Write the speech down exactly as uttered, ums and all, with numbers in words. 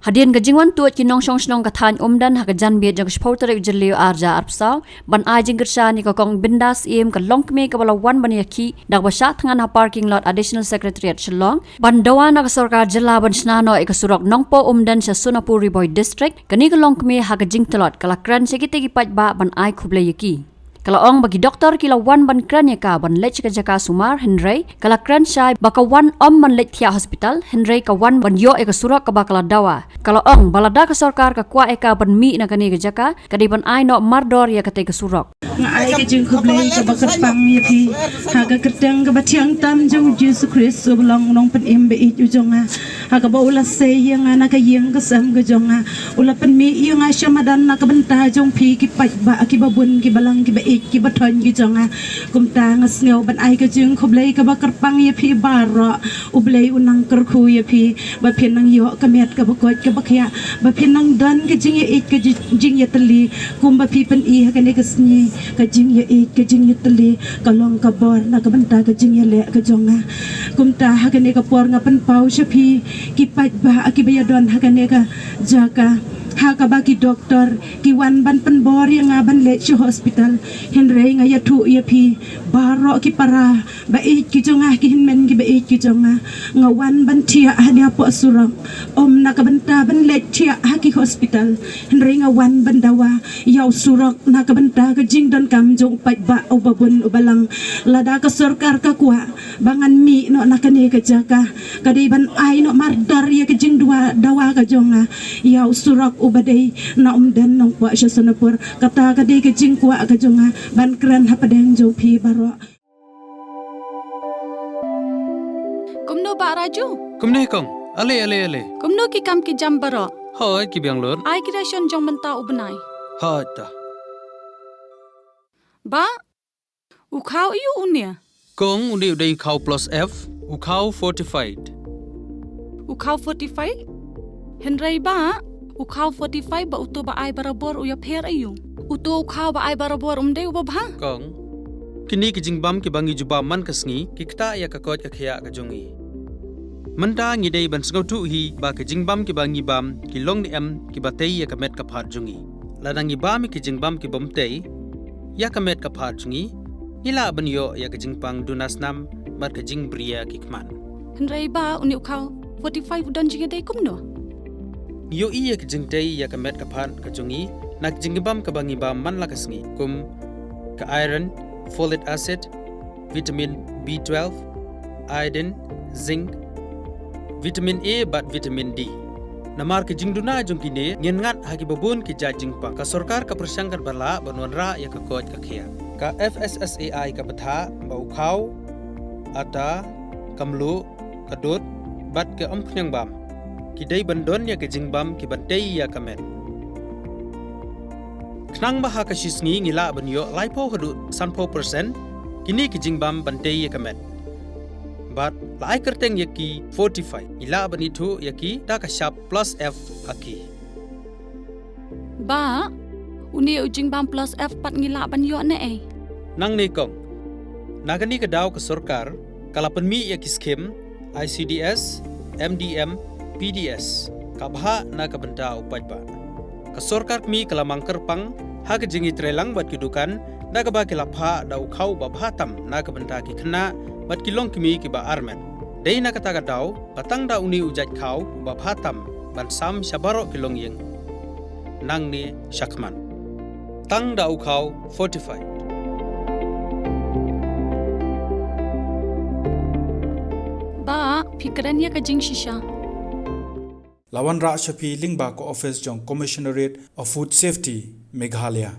Hadien ka jingwan tuid ki nongshong shnong ka thaiñ Umden ha ka janmiet jong ka shiphew tarik Jylliew arhajar arphew saw ban ai jingkyrshan ïa ka Kong Bindas Syiem, ka longkmie kaba la wan ban ïakhih da kaba shah thngan ha parking lot Additional Secretariat Shillong ban dawa na ka sorkar jylla ban shna noh ïa ka surok Nongpoh Umden sha Sonapur Ri Bhoi District. Kane ka longkmie ha ka jingtlot ka la kren sha kitei ki paidbah ban ai khublei ïa ki. Ka la ong ba ki doktor ki la wan ban kren ïa ka ban leit sha ka jaka sumar, hynrei ka la kren shai ba ka wan ym ban leit thiah hospital, hynrei ka wan ban ïoh ïa ka surok kaba ka la dawa. Ka la ong ba lada ka sorkar ka kwah ïa ka ban mih na kane ka jaka, ka dei ban ai noh mardor ïa katei ka surok. Nga ai ka jingkhublei kaba kyrpang ïa phi ha ka kyrteng kaba thiang tam jong U Jisu Khrist uba long u Nongpynim ba ïeit u jong nga, ha kaba u la sei ïa nga na ka ïing ka sem ka jong nga, u la pynmih ïa nga sha madan na ka bynta jong phi ki paidbah kiba bun kiba lang kiba ïeit kiba thoiñ ki jong nga. Kumta nga sngew ban ai ka jingkhublei kaba kyrpang ïa phi baroh. U Blei u nang kyrkhu ïa phi ba phin nang ïoh ka met kaba koit kaba khiah, ba phin nang don ka jingïaieit ka ji-, jingïatylli, kumba phi pyni ha kane ka sngi. Ka jingïaieit ka jingïatylli ka long ka bor na ka bynta ka jingïaleh ka jong nga. Kumta ha kane ka por nga pynpaw sha phi ki paidbah kiba ïadon ha kane ka jaka, ha kaba ki doktor ki wan ban pynbor ïa nga ban leit sha hospital, hynrei nga ïathuh ïa phi baroh ki para ba ïeit ki jong nga, ki hynmen kiba ïeit ki jong nga, nga wan ban thiah hangne hapoh surok, ym na ka bynta ban leit thiah ha ki hospital, hynrei nga wan ban dawa ïa u surok na ka bynta ka jingdonkam jong u paidbah uba bun uba lang. Lada ka sorkar ka kwah ba ngan mih noh na kane ka jaka, ka dei ban ai noh mardor ïa ka jingdawa, dawa ka jong nga ïa u surok uba dei na Umden Nongpoh sha Sonapur. Kata ka dei ka jingkwah ka jong nga ban kren hapdeng jong phi baroh. Kumno Bah Raju? Kumne kong. Ale, ale, ale. Kumno ki kam ki jam baroh? Hooid, ki biang lut. Ai ki ration jong mynta u bnai. Hooid ta. Bah, u khaw aiu une? Kong, une u dei u khaw plus F, u khaw fortified. U khaw fortified? Hynrei Bah, u khaw fortified bad uto ba ai barabor u ïapher aiu? Uto u khaw ba ai barabor um dei uba bha? Kong, kine ki jingbam kiba ngi ju bam man ka sngi ki ktah ïa ka koit ka khiah ka jong ngi. Mynta ngi dei ban sngewthuh hi ba ki jingbam kiba ngi bam ki long ne em kiba tei ïa ka met ka phad jong ngi. Lada ngi bam ïa ki jingbam kibym tei ïa ka met ka phad jong ngi, ngi lah ban ïoh ïa ka jingpang duna snam bad ka jingbriew ki khmat. Hynrei Bah, une u khaw fortified u don jingïadei kumno? Ngi ïohi ïa ka jingtei ïa ka met ka phad ka jong ngi na ka jingbam kaba ngi bam man la ka sngi, kum ka iron, folic acid, vitamin B twelve, iodine, zinc, vitamin A bad vitamin D. Namar ka jingduna jong kine, ngin ngat ha kiba bun ki jait jingpang. Ka sorkar ka pyrshang katba lah ban wanrah ïa ka koit ka khiah. Ka F S S A I ka batai ba u khaw, ata, ka mluh, ka dud bad ka umphniang bam ki dei ban don ïa ki jingbam kiban tei ïa ka met. Khnang ba ha ka shi sngi ngi lah ban ïoh laiphew haduh sanphew percent kine ki jingbam ban tei ïa ka met. Bad la ai kyrteng ïa ki fortified, ngi lah ban ithuh ïa ki da ka shap plus F ha ki. Bah, une u jingbam plus F pat ngi lah ban ïoh ne ei? Nangne kong, na kane ka daw ka sorkar ka la pynmih ïa ki skim I C D S, M D M, P D S, ka bha na ka bynta u paidbah. Ka sorkar kmie ka la mang kyrpang ha ka jingïatreilang bad ki dukan da kaba ki la phah da u khaw uba bha tam na ka bynta ki khynnah bad ki longkmie kiba armet. Dei na kata ka daw ba tang da une u jait khaw uba bha tam ban sam sha baroh ki longïing nangne shakhmat. Tang da u khaw fortified. Bah, phi kren ïa ka jingshisha. La wanrah sha phi lyngba ka office jong Commissionerate of Food Safety, Meghalaya.